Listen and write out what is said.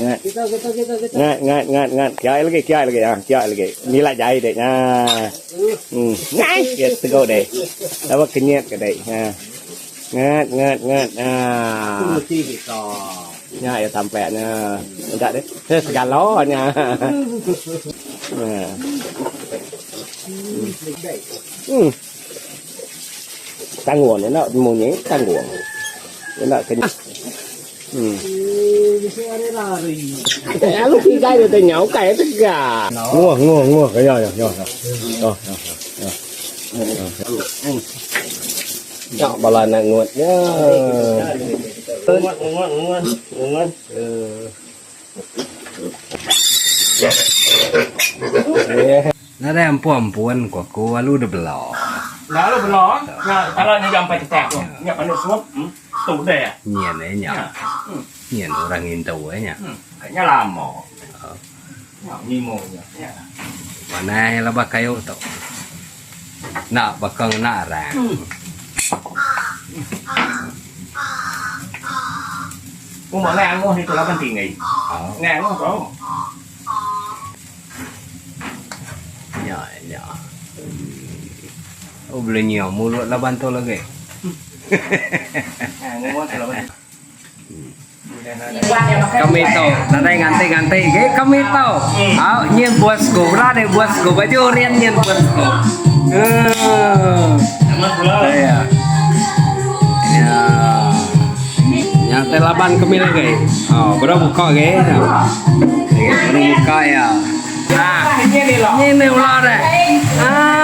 Ngat. Ngat ngat ngat ngat. Kiai lagi kiai lagi ha kiai lagi. Nilai jai dek nya. Hmm. Ngai ya tego dek. Apa kenyet ke dek. Ha. Ngat ngat ngat. Ha. Nya ya sampai nya. Enggak deh. Segala nya. Ha. Hmm. Tanggung nya enda munyi tanggung. Enda ke Hmm. Lalu kigai dia tanya ukai tegak. Nguh nguh nguh ya ya ya. Ya ya ya. Ya bala nak ngut nya. Ngut ngut ngut ngut. Nadai ampun-ampun ku aku alu deh bela. Lalu bela nya kala nya jampai tetak tu. Nya panu sup tu deh. Nyin ai nya. Nyin orang ngintu ai nya. Nya lama. Nya ngimo nya. Manah iya laba kayu tu. Enda baka ngena arang. Uma ngai anguh ditu laban tinggi. Ngai anguh tu. Nya nya. Oh bela nyiau mulut laban tu lagi. Anguh tu laban. Kami tu nadai nganti-nganti agi kami tu. Au nyin bosku bela deh bosku baju oren nyin bosku. Ooh. Iya. Iya. Nya tai laban kami lagi. Oh, baru buka agi. Baru buka iya. Ah. Nyin ular deh. Ah.